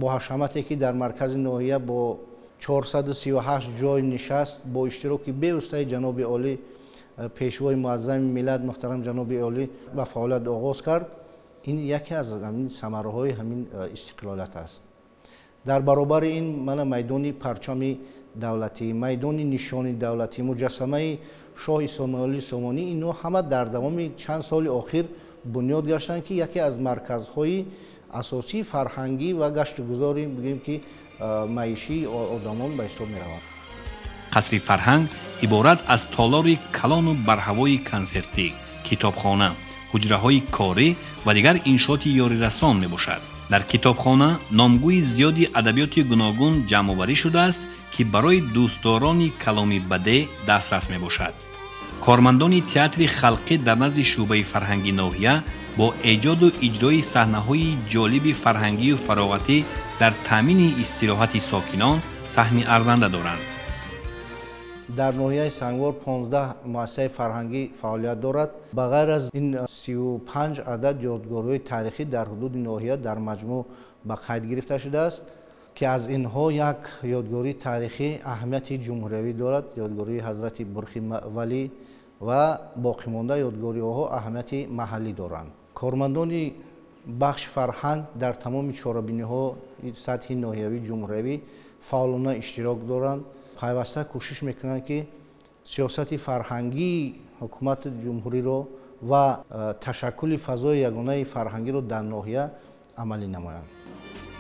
S13: боҳашамате ки дар маркази ноҳия бо 438 ҷой нишаст бо иштироки бевоситаи ҷаноби олӣ пешвои муаззами миллат муҳтарам ҷаноби олӣ ба фаъолият оғоз кард. Ин яке аз ҳамин самараҳои ҳамин истиқлолият аст. Дар баробари ин мана майдони парчами давлатӣ, майдони нишони давлатӣ, муҷассамаи шоҳ Исмоили Сомонӣ, инҳо ҳама дар давоми чанд соли охир бунёд гаштанд, ки яке аз марказҳои асосии фарҳангӣ ва гаштугузори бигӯем ки маишии одамон ба ҳисоб мераванд.
S1: Қасри фарҳанг иборат аз толори калону барҳавои консертӣ, китобхона, ҳуҷраҳои корӣ ва дигар иншооти ёрирасон мебошад. Дар китобхона номгӯи зиёди адабиёти гуногун ҷамъоварӣ шудааст, ки барои дӯстдорони каломи бадеъ дастрас мебошад. Кормандони театри халқӣ дар назди шӯъбаи фарҳанги ноҳия бо эҷоду иҷрои саҳнаҳои ҷолиби фарҳангию фароғатӣ дар таъмини истироҳати сокинон саҳми арзанда доранд.
S13: Дар ноҳияи Сангвор 15 муассисаи фарҳангӣ фаъолият дорад. Ба ғайр аз ин 35 адад ёдгориҳои таърихӣ дар ҳудуди ноҳия дар маҷмӯъ ба қайд гирифта шудааст, ки аз инҳо як ёдгории таърихӣ аҳамияти ҷумҳуриявӣ дорад, ёдгории ҳазрати Бурхи Валӣ ва боқимонда ёдгориҳо аҳамияти маҳаллӣ доранд. Кормандони бахши фарҳанг дар тамоми чорабиниҳо сатҳи ноҳиявӣ ҷумҳуриявӣ фаъолона иштирок доранд. Пайваста кӯшиш мекунанд, ки сиёсати фарҳангии ҳукумати ҷумҳуриро ва ташаккули фазои ягонаи фарҳангиро дар ноҳия амалӣ намоянд.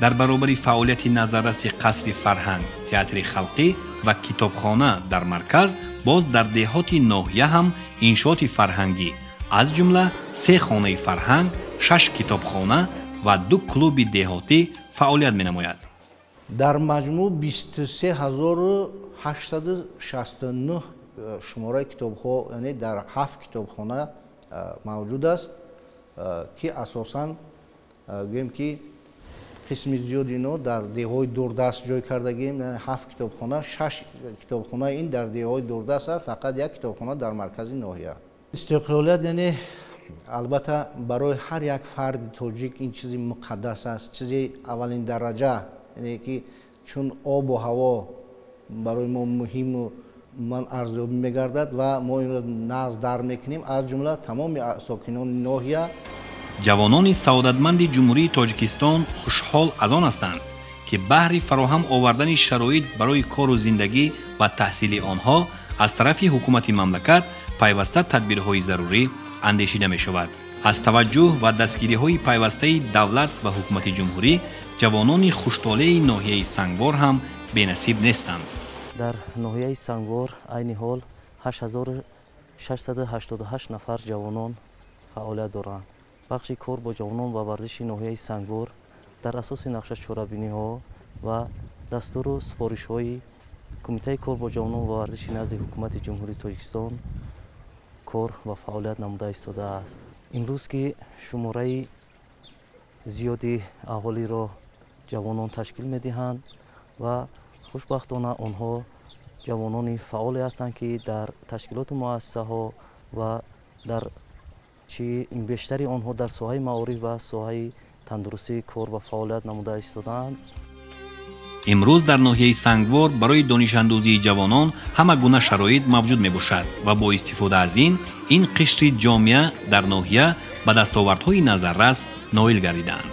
S1: Дар баробари фаъолияти назарраси қасри фарҳанг, театри халқӣ ва китобхона дар марказ, боз дар деҳоти ноҳия ҳам иншооти фарҳангӣ, аз ҷумла 3 хонаи фарҳанг, 6 китобхона ва 2 клуби деҳотӣ фаъолият менамояд.
S13: Дар маҷмӯъ 23869 шумораи китобҳо, яъне дар 7 китобхона мавҷуд аст, ки асосан гӯем ки қисми зиёди ино дар деҳҳои дурдаст ҷой кардагием. Яъне 7 китобхона, 6 китобхона ин дар деҳҳои дурдаст аст, фақат як китобхона дар маркази ноҳия. Истиқлолият яъне албатта барои ҳар як фарди тоҷик ин чизи муқаддас аст, чизи аввалин дараҷа, яъне ки чун обу ҳаво барои мо муҳиму ман арзёбӣ мегардад ва мо инро нағз дар мекунем, аз ҷумла тамоми сокинони ноҳия.
S1: Ҷавонони саодатманди Ҷумҳурии Тоҷикистон хушҳол аз он ҳастанд, ки баҳри фароҳам овардани шароит барои кору зиндагӣ ва таҳсили онҳо аз тарафи ҳукумати мамлакат пайваста тадбирҳои зарурӣ андешида мешавад. Аз таваҷҷӯҳ ва дастгириҳои пайвастаи давлат ва ҳукумати ҷумҳурӣ ҷавонони хуштолеи ноҳияи Сангвор ҳам бенасиб нестанд.
S14: Дар ноҳияи Сангвор айни ҳол 8688 нафар ҷавонон фаъолият доранд. Бахши кор бо ҷавонон ва варзиши ноҳияи Сангвор дар асоси нақша чорабиниҳо ва дастуру супоришҳои Кумитаи кор бо ҷавонон ва варзиши назди ҳукумати Ҷумҳурии Тоҷикистон кор ва фаъолият намуда истодааст. Имрӯз ки шумораи зиёди аҳолиро ҷавонон ташкил медиҳанд ва хушбахтона онҳо ҷавонони фаъоле ҳастанд, ки дар ташкилоту муассисаҳо ва дар чи бештари онҳо дар соҳаи маориф ва соҳаи тандурустӣ кор ва фаъолият намуда истодаанд.
S1: Имрӯз дар ноҳияи Сангвор барои донишандӯзии ҷавонон ҳама гуна шароит мавҷуд мебошад ва бо истифода аз ин қишри ҷомеа дар ноҳия ба дастовардҳои назаррас ноил гардидаанд.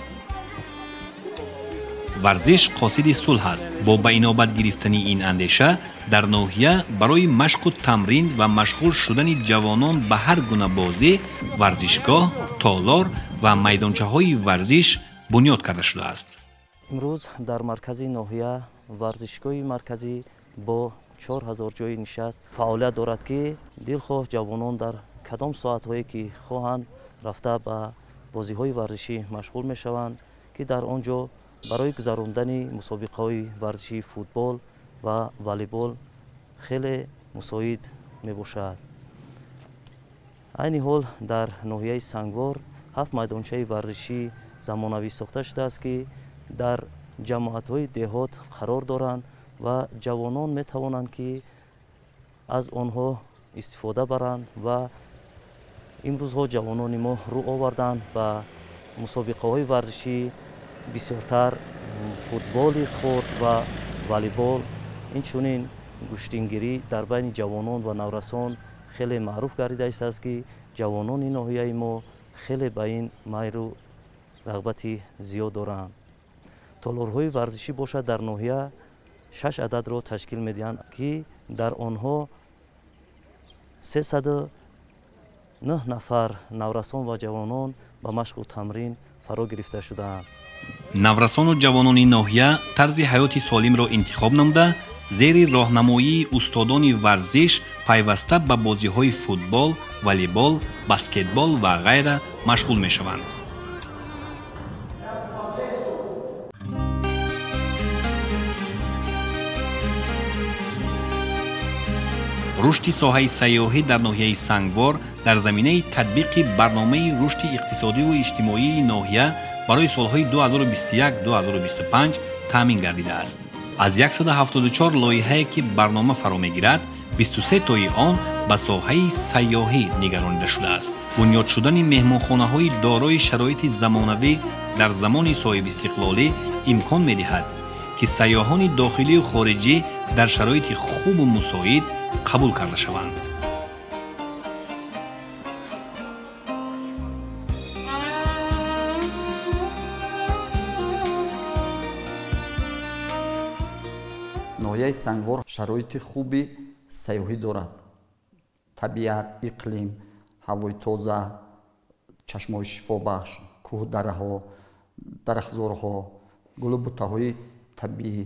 S1: Варзиш қосиди сулҳ аст. Бо ба инобат гирифтани ин андеша дар ноҳия барои машқу тамрин ва машғул шудани ҷавонон ба ҳар гуна бозӣ, варзишгоҳ, толор ва майдончаҳои варзиш бунёд карда шудааст.
S14: Имрӯз дар маркази ноҳия варзишгоҳи марказӣ бо 4000 ҷойи нишаст фаъолият дорад, ки дилхоҳ ҷавонон дар кадом соатҳое ки хоҳанд рафта ба бозиҳои варзишӣ машғул мешаванд, ки дар он ҷо барои гузарондани мусобиқаҳои варзишии футбол ва волейбол хеле мусоид мебошад. Айни ҳол дар ноҳияи Сангвор 7 майдончаи варзишӣ замонавӣ сохта шудааст, ки дар ҷамоатҳои деҳот қарор доранд ва ҷавонон метавонанд, ки аз онҳо истифода баранд ва имрӯзҳо ҷавонони мо рӯ оварданд ба мусобиқаҳои варзишӣ, бисёртар футболи хурд ва волейбол, инчунин гӯштингирӣ дар байни ҷавонон ва наврасон хеле маъруф гардида истааст, ки ҷавонони ноҳияи мо хеле ба ин майлу рағбати зиёд доранд. Толорҳои варзишӣ бошад дар ноҳия 6 ададро ташкил медиҳанд, ки дар онҳо 309 нафар наврасон ва ҷавонон ба машқу тамрин фаро гирифта шудаанд.
S1: Наврасону ҷавонони ноҳия тарзи ҳаёти солимро интихоб намуда, зери роҳнамоии устодони варзиш пайваста ба бозиҳои футбол, волейбол, баскетбол ва ғайра машғул мешаванд. Рушди соҳаи сайёҳӣ дар ноҳияи Сангвор дар заминаи татбиқи барномаи рушди иқтисодиву иҷтимоии ноҳия барои солҳои 2021-2025 таъмин гардидааст. Аз 174 лоиҳае, ки барнома фаро мегирад, 23 тои он ба соҳаи сайёҳӣ нигаронида шудааст. Бунёд шудани меҳмонхонаҳои дорои шароити замонавӣ дар замони соҳибистиқлолӣ имкон медиҳад, ки сайёҳони дохилию хориҷӣ дар шароити хубу мусоид қабул карда шаванд.
S15: Ноҳияи Сангвор шароити хуби сайёҳӣ дорад. Табиат, иқлим, ҳавои тоза, чашмаҳои шифобахш, кӯҳдараҳо, дарахтзорҳо, гулу бутаҳои табиӣ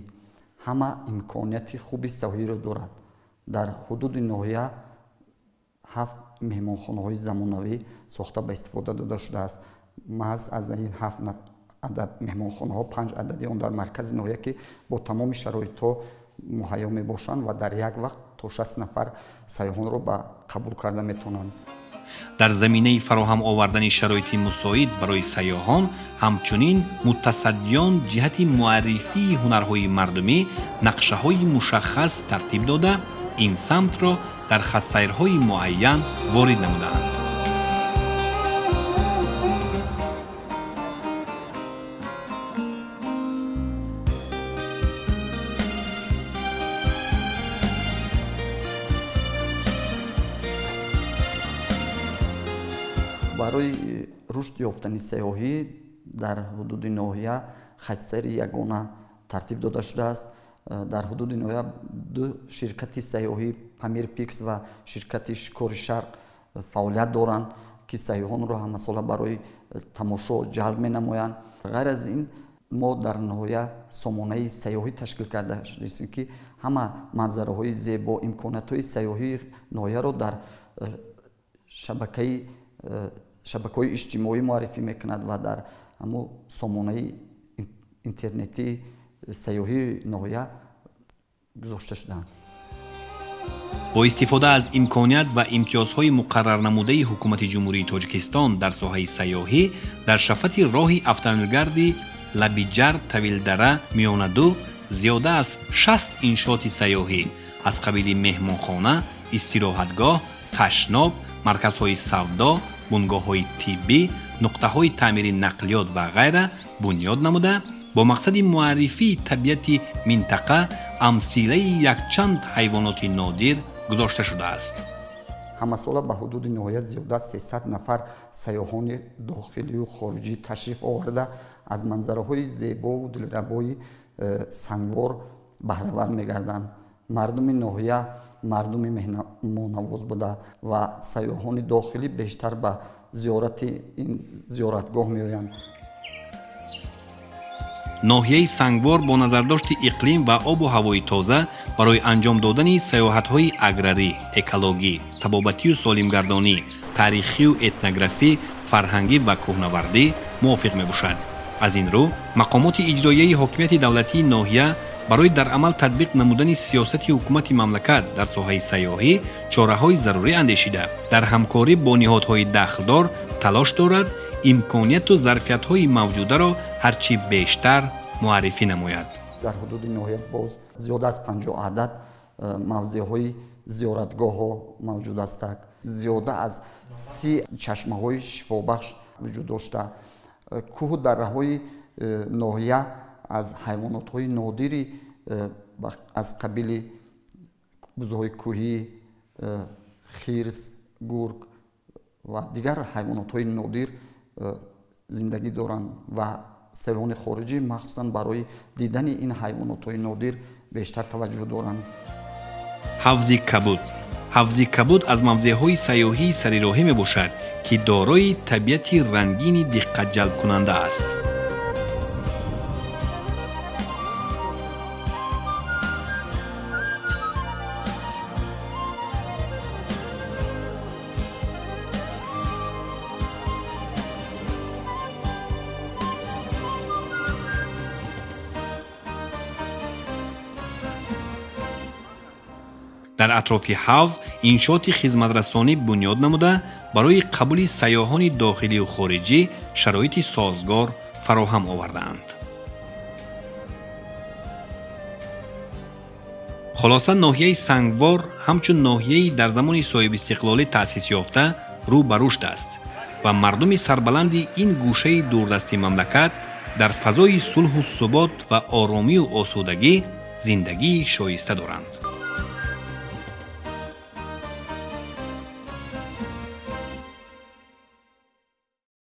S15: ҳама имконияти хуби сайёҳиро дорад. Дар ҳудуди ноҳия 7 меҳмонхонаҳои замонавӣ сохта ба истифода дода шудааст. Маҳз аз ин 7 адад меҳмонхонаҳо 5 адади он дар маркази ноҳия, ки бо тамоми шароитҳо муҳайё мебошанд ва дар як вақт то 60 нафар сайёҳонро ба қабул карда метавонанд.
S1: Дар заминаи фароҳам овардани шароити мусоид барои сайёҳон, ҳамчунин мутасаддиён ҷиҳати муаррифии ҳунарҳои мардумӣ нақшаҳои мушаххас тартиб дода, ин самтро дар хатсайрҳои муайян ворид намудаанд.
S15: Барои рушд ёфтани сайёҳӣ дар ҳудуди ноҳия хатсайри ягона тартиб дода шудааст. Дар ҳудуди ноҳия 2 ширкати сайёҳӣ Памир Пикс ва ширкати Шикори Шарқ фаъолият доранд, ки сайёҳонро ҳамасола барои тамошо ҷалб менамоянд. Ғайр аз ин мо дар ноҳия сомонаи сайёҳӣ ташкил карда шудааст, ки ҳама манзараҳои зебо, имкониятҳои сайёҳии ноҳияро дар шабакаҳои иҷтимоӣ муаррифӣ мекунад ва дар ҳамон сомонаи интернетии сайёҳии ноҳия гузошта шудаанд.
S1: Бо истифода аз имконият ва имтиёзҳои муқаррарнамудаи ҳукумати Ҷумҳурии Тоҷикистон дар соҳаи сайёҳӣ, дар шафати роҳи автомобилгарди Лабиҷар Тавилдара Миёнаду зиёда аз 60 иншооти сайёҳӣ аз қабили меҳмонхона, истироҳатгоҳ, ташноб, марказҳои савдо, бунгоҳҳои тиббӣ, нуқтаҳои таъмири нақлиёт ва ғайра бунёд намуда, бо мақсади муаррифии табиати минтақа амсилаи якчанд ҳайвоноти нодир гузошта шудааст.
S15: Ҳамасола ба ҳудуди ноҳия зиёда аз 300 нафар сайёҳони дохилию хориҷӣ ташриф оварда, аз манзараҳои зебову дилрабои Сангвор баҳравар мегарданд. Мардуми ноҳия мардуми меҳмоннавоз буда ва сайёҳони дохилӣ бештар ба зиёрати ин зиёратгоҳ меоянд.
S1: Ноҳияи Сангвор бо назардошти иқлим ва обу ҳавои тоза барои анҷом додани сайёҳатҳои аграрӣ, экологӣ, табобатию солимгардонӣ, таърихию этнографӣ, фарҳангӣ ва кӯҳнавардӣ мувофиқ мебошад. Аз ин рӯ мақомоти иҷроияи ҳокимияти давлатии ноҳия барои дар амал татбиқ намудани сиёсати ҳукумати мамлакат дар соҳаи сайёҳӣ чораҳои зарурӣ андешида, дар ҳамкорӣ бо ниҳодҳои дахлдор талош дорад имконияту зарфиятҳои мавҷударо ҳарчи бештар муаррифӣ намояд.
S15: Дар ҳудуди ноҳия боз зиёда аз 50 адад мавзеъҳои зиёратгоҳҳо мавҷуд ҳастанд. Зиёда аз 30 чашмаҳои шифобахш вуҷуд дошта. Кӯҳу дарраҳои ноҳия аз ҳайвонотҳои нодири аз қабили бузҳои кӯҳӣ, хирс, гург ва дигар ҳайвонотҳои нодир зиндагӣ доранд ва сайёҳони хориҷӣ махсусан барои дидани ин ҳайвонотҳои нодир бештар таваҷҷӯҳ доранд.
S1: Ҳавзи Кабуд. Ҳавзи Кабуд аз мавзеъҳои сайёҳии сарироҳӣ мебошад, ки дорои табиати рангини диққатҷалбкунанда аст. Дар атрофи ҳавз иншооти хизматрасонӣ бунёд намуда, барои қабули сайёҳони дохилию хориҷӣ шароити созгор фароҳам овардаанд. Хулоса, ноҳияи Сангвор ҳамчун ноҳияи дар замони соҳибистиқлолӣ таъсис ёфта рӯ ба рушд аст ва мардуми сарбаланди ин гӯшаи дурдасти мамлакат дар фазои сулҳу субот ва оромию осудагӣ зиндагии шоиста доранд.